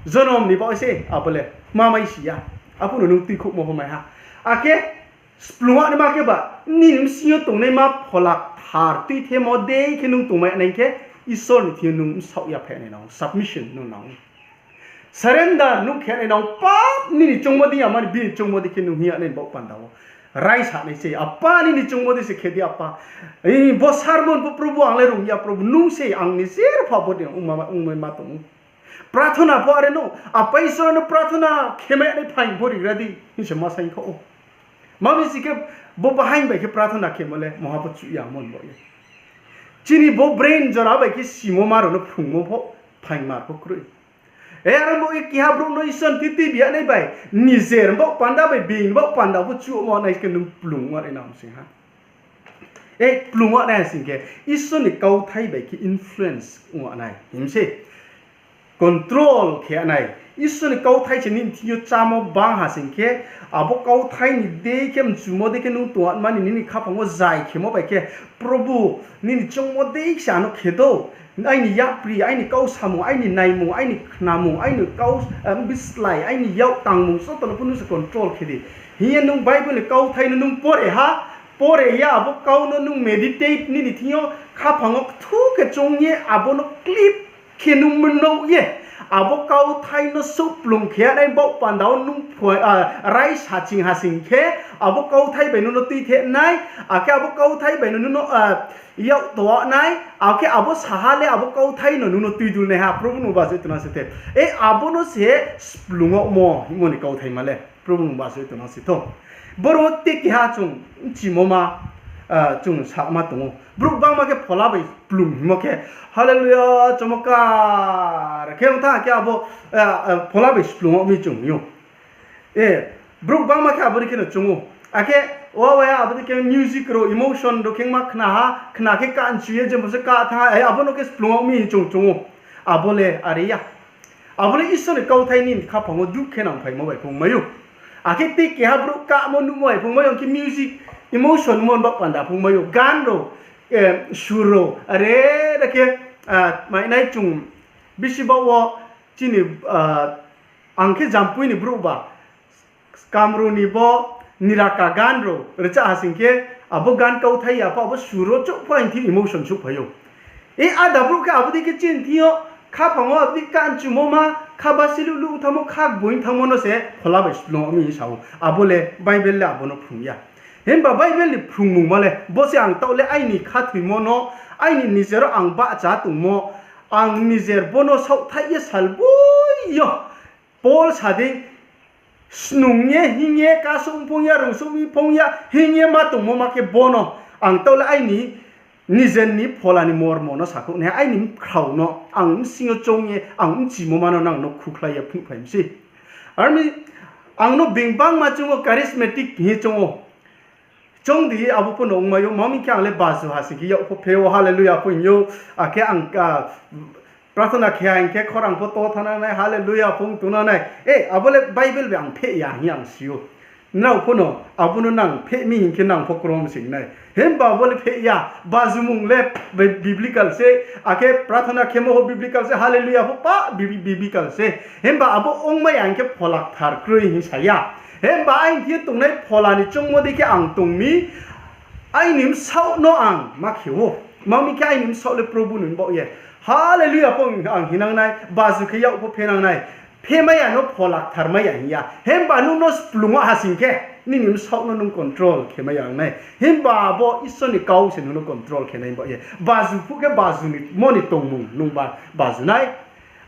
jonom ni baoh se, abo le kma mai si ya. Aphuh no nung tuikhouhmo pho mai ha. Akhe splung yag naima khe ba, nini bsing yo tongnaima Phola Kthar tuithemo dei khe nung tongmai nai khe, Isor ni thing yo nung bsaoh yaphaih nai nang ou, submission nung nang ou. Surrender nung khe nai nang ou, pap nini choungmo dei ya mani, bini choungmo dei khe nung hing ya nai baoh panda wo. Raisa nai se, Apa nini choungmo dei se khe di Apa. Bo sermon pho Probhu ang le rung ya Probhu, nung se ang ni jerpha bo dei ongma, ongmai ma tong ou. Prathona pho are no, Apa Isor no prathona khe mai nai phaing pho rigra di, hing se ma saing kho ou. Ma mi si khe bo bahaing bai khe prathona khemo le, mungha pho chuh ya mon bo ye. Chini bo brain jora bai khe simo ma rao no phrungmo pho, phaing mar pho kroi. E aro bo ye keha brouh no Isor ni thing tuibi ya nai bai, nijer baoh panda bai, being baoh panda pho chuh mo nai khe nung kplung wa nai nang sing ha. E kplung wa nai sing khe, Isor ni kauthai bai khe influence wa nai, hing se. Control khe nai. Isor ni kauthai se nini thing yo chámo bang ha sing khe, abo kauthai ni dei khe mchumo dei khe nung tong mani nini khaphang wo zai khemo bai khe, Probhu, nini choungmo dei se ano khe dou. Aini yapri, aini kau samung, aini naimung, aini khnamung, aini kau, bislái, aini yak tangmung, joto no pho nung se control khe di. Hing ye nung Bible ni kauthai no nung pore ha, pore ye abo kau no nung meditate nini thing yo khaphang wo kthu khe choung ye abo no clip khe nung mnouh ye, abo kauthai no souhplung khe nai baoh panda wo nung pho-, raisa ching ha sing khe, abo kauthai bai nung no tuithe nai, akhe abo kauthai bai no nung no, yak to nai, akhe abo saha le abo kauthai no nung no tuidul nai ha, Probhu no bajoh tona se the. E abo no se splung yagmo hingmo ni kauthai ma le. Probu nung bachoi tongnang si thou. Boro wo te keha chung bchimo ma, chung sama tong ou. Brouh bangma khe phola bai splung hingmo khe, Hallelujah, chomokar khe ong thanng khe abo phola bai splung yag mi chung hing ou. Brouh bangma khe abo dei khe no chung ou. Akhe wa wa ya abo dei khe music rao, emotion rao khe ma khna ha, khna khe kanchu ye jembo se ka thanng ha, abo no khe splung yag mi hing chung chung ou. Abo le are ya. Abo le Isor ni kauthai nini khaphang wo duh khe nangphaimo bai phung mai ou. Akhe tei keha brouh kahmo nuhmo bai phung mai ou, khe music, emotion mo ni baoh panda phung mai ou. Gan rao, sur rao, are da khe, mainai chung bisi baoh wo chini, ang khe Jampui ni brouh ba, Kamruh ni bo niraka gan rao rchah ha sing khe, abo gan kauthai ya pho, abo sur wo chouh pho aini thing emotion souhphai ou. E áda brouh khe abo dei khe chini thing yo, khaphang wo abo dei kanchumo ma, kha basi luh luh thanngmo, kha gboing thanngmo no se phola bai splung yag mi hing sa ou. Abo le Bible le abo no phrung ya. Himba Bible ni phrungmungma le bo se, ang taoh le aini khathoimo no, aini nijer wo ang bahcha tongmo, ang nijer bo no saohthaih ye salboi yo. Paul sa dei, snung ye, hing ye, kasouh phung ya, rungsouh mi phung ya, hing ye ma tongmo ma khe bo no, ang taoh le aini nijer ni phola ni mormo no sakhouh nai, aini bkhrao no ang bsing yo choung ye, ang bchimo ma no nang no khukhlai ye phnuhphai mi sei. Ar mi, ang no being bangma chung ou, charismatic hing ye chung ou. Choung di, abo pho no ongmai ou, ma mi khe ang le baju ha sing khe yak pho phe ou, hallelujah pho hing ou, akhe ang, prathona khe ha hing khe khorang pho to thanng nai, hallelujah pho ong tong nai. E, abo le Bible bai ang pheh ya hing ye ang si ou. Nrao pho no, abo no nang pheh mi hing khe nang pho krom sing nai. Himba abo le pheh ya, bajumung le biblical se, akhe prathona khemo pho biblical se, hallelujah pho pa bi-, biblical se. Himba abo ongmai ya hing khe phola kthar kroi hing sa ya. Himba aini thing yo tongnai phola ni choungmo dei khe ang tong mi, aini bsaoh no ang ma khe ou. Ma mi khe aini bsaoh le Probu ni baoh ye, hallelujah pho ang hingnang nai, baju khe yak pho phenang nai. Phemai ya no phola kthar mai ya hing ya. Himba nung no splung yag ha sing khe, nini bsaoh no nung control khe mai ya nai. Himba abo Isor ni kau se nung no control khe nai baoh ye. Baju phuh khe baju ni mo ni tongmung nung ba baju nai.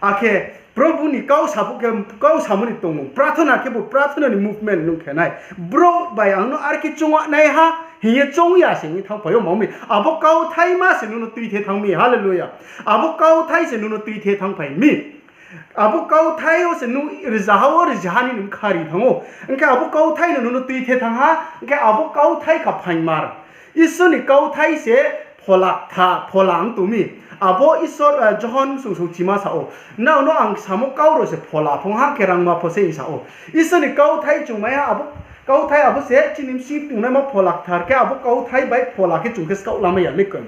Akhe Probu ni kau sa phuh khe kau samo ni tongmung, prathona khe bo prathona ni movement nung khe nai. Brouh bai ang no are khe choung yag nai ha hing ye choung ya se hing ye thanngphai ou, ma mi. Abo kauthaima se nung no tuithe thanng mi, hallelujah. Abo kauthai se nung no tuithe thanngphai mi. Abo kauthai yo se nung rizaha wo rizaha ni nung khari thanng ou. Hing khe abo kauthai no nung no tuithe thanng ha, hing khe abo kauthai kha phaingmar. Isor ni kauthai se phola kthar, phola ong tong mi. Abo Isor, Johon bsung sung chima sa ou, nrao no ang samo kau rao se phola phung ha, khe rangma pho se hing sa ou. Isor ni kauthai chung mai ha, abo kauthai abo se chini bsing tongnaima phola kthar khe abo kauthai bai phola khe chung khe skaoh lamai ya le koi.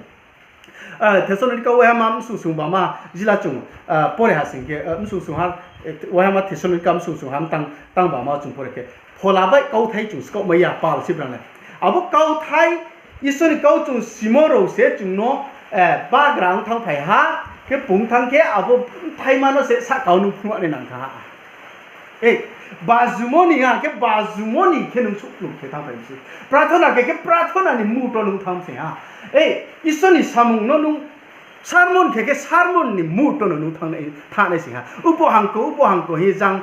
Thessalonika waiha ma bsung sung bama jila chung pore ha sing khe, bsung sung ha, waiha ma Thessalonika bsung sung ha tang, tang bama chung pore khe, phola bai kauthai chung skaoh mai ya, pal si brang le. Abo kauthai, Isor ni kau chung simo rao se chung no bagra ong thanngphai ha, khe pung thanng khe abo bthaima no se sahka wo nung phnuh nai nang thanng ha. Bajumo ni ha khe bajumo ni khe nung souhplung khe thanngphai mi se. Prathona khe khe prathona ni mood wo nung thanng se ha. Isor ni samung no nung sermon khe khe sermon ni mood wo no nung thanng nai se ha. Ubo hangko, ubo hangko hing ye jang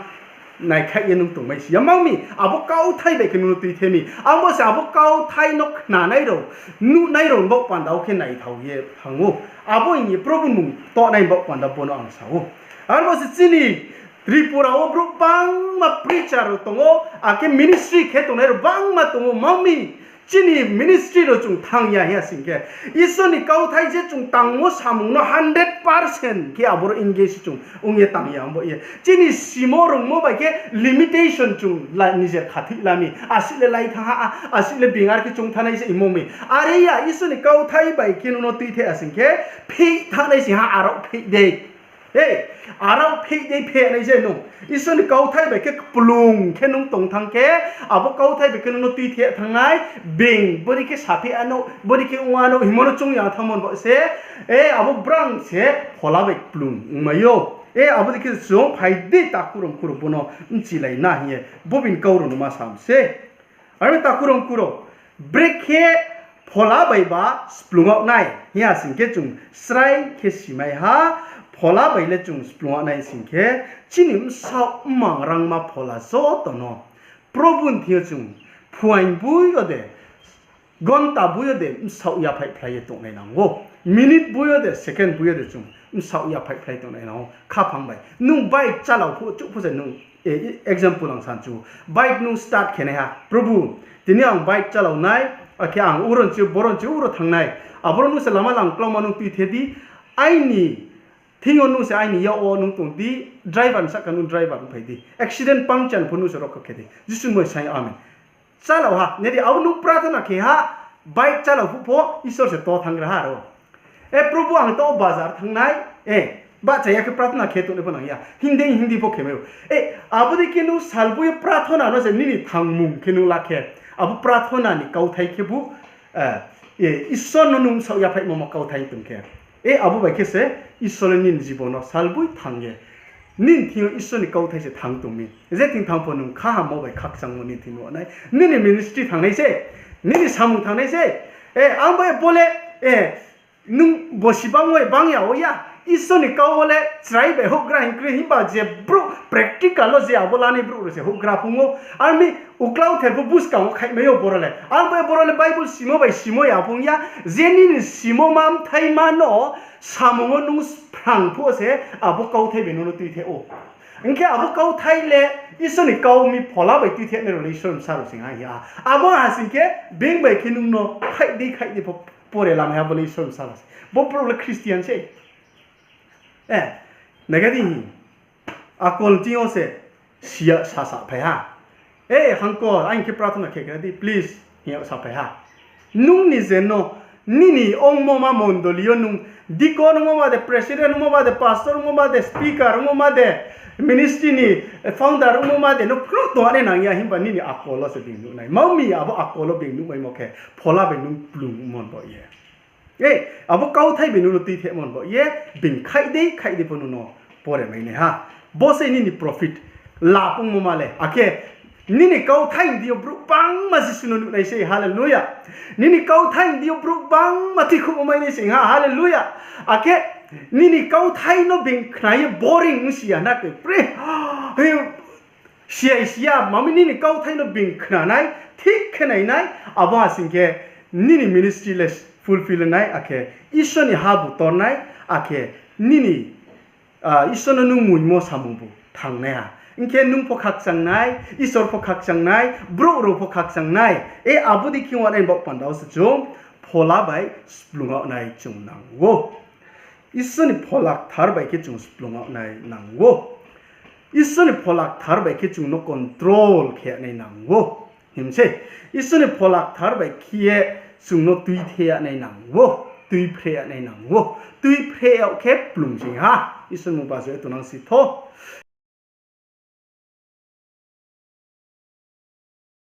naikhaih ye nung tongmai si ya. Ma mi, abo kauthai bai khe nung no tuithe mi. Abo se abo kauthai no khnanai rao, nuhnai rao ni baoh panda wo khe naithao ye thanng ou. Abo hing ye Probu ni mung tohnai ni baoh panda bo no ang sa ou. Arbo se chini Tripura wo brouh bangma preacher rao tong ou, akhe ministry khe tongnai rao bangma tong ou, ma mi. Chini ministry rao chung thanng ya hing ya sing khe, Isor ni kauthai je chung tangmo samung no hundred percent khe aboro engage chung ong ye tang ya, abo ye. Chini simo rungmo bai khe limitation chung la, nijer khathoi la mi. Asuh le lai thanng ha, asuh le being are khe chung thanngnai se hingmo mi. Are ya, Isor ni kauthai bai khe nung no tuithe ya sing khe, pheih thanngnai sing ha, arao pheih dei. Arao pheih dei pheih nai je nung. Isor ni kauthai bai khe kplung khe nung tong thanng khe, abo kauthai bai khe nung no tuithe thanng nai, being bodei khe sapheih ano, bodei khe ong ano hingmo no chung ya thanngmo ni baoh se, abo brang se phola bai kplung ongmai ou. Abo dei khe chung phai di, takhu rao mkhu rao, bo no bchilai na hing ye bo bini kau rao no ma sa mi se. Are mi takhu rao mkhu rao, brekhe phola bai ba splung yag nai hing ya sing khe chung srai khe simai ha, phola bai le chung splung yag nai sing khe, chini bsaoh mmang rangma phola joto no Probu ni thing yo chung phuaing boi yo de, gonta boi yo de bsaoh yaphaihphlai ye tongnai nang ou. Minute boi yo de, second boi yo de chung bsaoh yaphaihphlai tongnai nang ou. Khaphang bai nung bike chalao phuh, chuh phuh se nung, e, example ang sa chu. Bike nung start khe naiha, Probu, tini ang bike chalao nai, akhe ang uro nchi, boro nchi, uro thanng nai. Aboro nung se lama langklauma nung tuithe di, aini thing yo nung se aini yak wo nung tong di, driver ni sahka nung driver ongphai di. Accident puncture pho nung se rokho khe di. Jisu ni mmung bai saing yo, amen. Chalao ha, nai di, abo nung prathona khe ha, bike chalao phuh pho Isor se to thanng gra ha ro. E Probu, ang taoh bazar thanng nai, e, bahcha ya khe prathona khe tongnai pho nang ya. Hindi hindi pho khe mai ou. E, abo dei khe nung salboi yo prathona no se nini thangmung khe nung la khe, abo prathona ni kauthai khebu, e, e, Isor no nung bsaoh yaphaihmo ma kauthai tong khe. E, abo bai khe se Isor le nini jibon no salboi thanng ye nini thing yo Isor ni kauthai se thanng tong mi. Je thing thanng pho nung khahammo bai khakchangmo nini thing nuh nai. Nini ministry thanng nai se, nini samung thanng nai se. E, ang bai bo le, e, nung bosi bang bai bang ya wo ya. Isor ni kau wo le chrai bai houhgra hing kri, himba je brouh practical wo je abo lanai brouh rao se houhgra phung ou. Ar mi uklau ther pho buskang wo khaihmai ou boro le. Ang bai boro le Bible simo bai simo ya phung ya. Je nini simo ma mthaima no samung wo nung phrang phuh se abo kauthai bai nung no tuithe ou. Hing khe abo kauthai le Isor ni kau mi phola bai tuithe nai rao le Isor bsa rao sing ha hing ya. Abo ha sing khe being bai khe nung no khaih dei khaih dei pho pore lamai ha bo le Isor bsa rao se. Bo brouh le Christian se. E, nai khe di hing. Akol thing yo se siya sasa phai ha. E, hangko, aini khe prathona khe khe di, please, hing ya saphai ha. Nung ni je no, nini ongmo ma mondoli yo nung deacon ongmo ma de, president ongmo ma de, pastor ongmo ma de, speaker ongmo ma de, ministry ni founder ongmo ma de, no phnuh tong nai nang ya, himba nini akol wo se being nuh nai. Mami abo akol wo being nuhmaimo khe, phola bai nung kplung mon bo ye. E, abo kauthai bai nung no tuithehmo bo ye, being khaih dei, khaih dei pho nung no pore mai nai ha. Bo se nini profit, lab ongmo ma le. Akhe nini kauthai ni deing yo brouh gbangma Jisu no nuh nai sei, hallelujah. Nini kauthai ni deing yo brouh gbangma tuikhouhmo mai nai sei ha, hallelujah. Akhe nini kauthai no being khna ye boring ongsi ya na khe, pre, siya siya, mami nini kauthai no being khna nai, thik khe nai nai, abo ha sing khe nini ministry le fulfill nai, akhe Isor ni habu tor nai, akhe nini, ah, Isor no nung muimo samungbu thanng nai ha. Hing khe nung pho khakchang nai, Isor pho khakchang nai, brouh rao pho khakchang nai. E abo dei khe ong nai baoh panda wo se chung phola bai splung yag nai chung nang ou. Isor ni phola kthar bai khe chung splung yag nai nang ou. Isor ni phola kthar bai khe chung no control khe yag nai nang ou. Him se, Isor ni phola kthar bai khe ye chung no tuithe yag nai nang ou, tuiphreh yag nai nang ou, tuiphreh yag khe kplung sing ha. Isor ni mmung bajo ye tongnang si tho.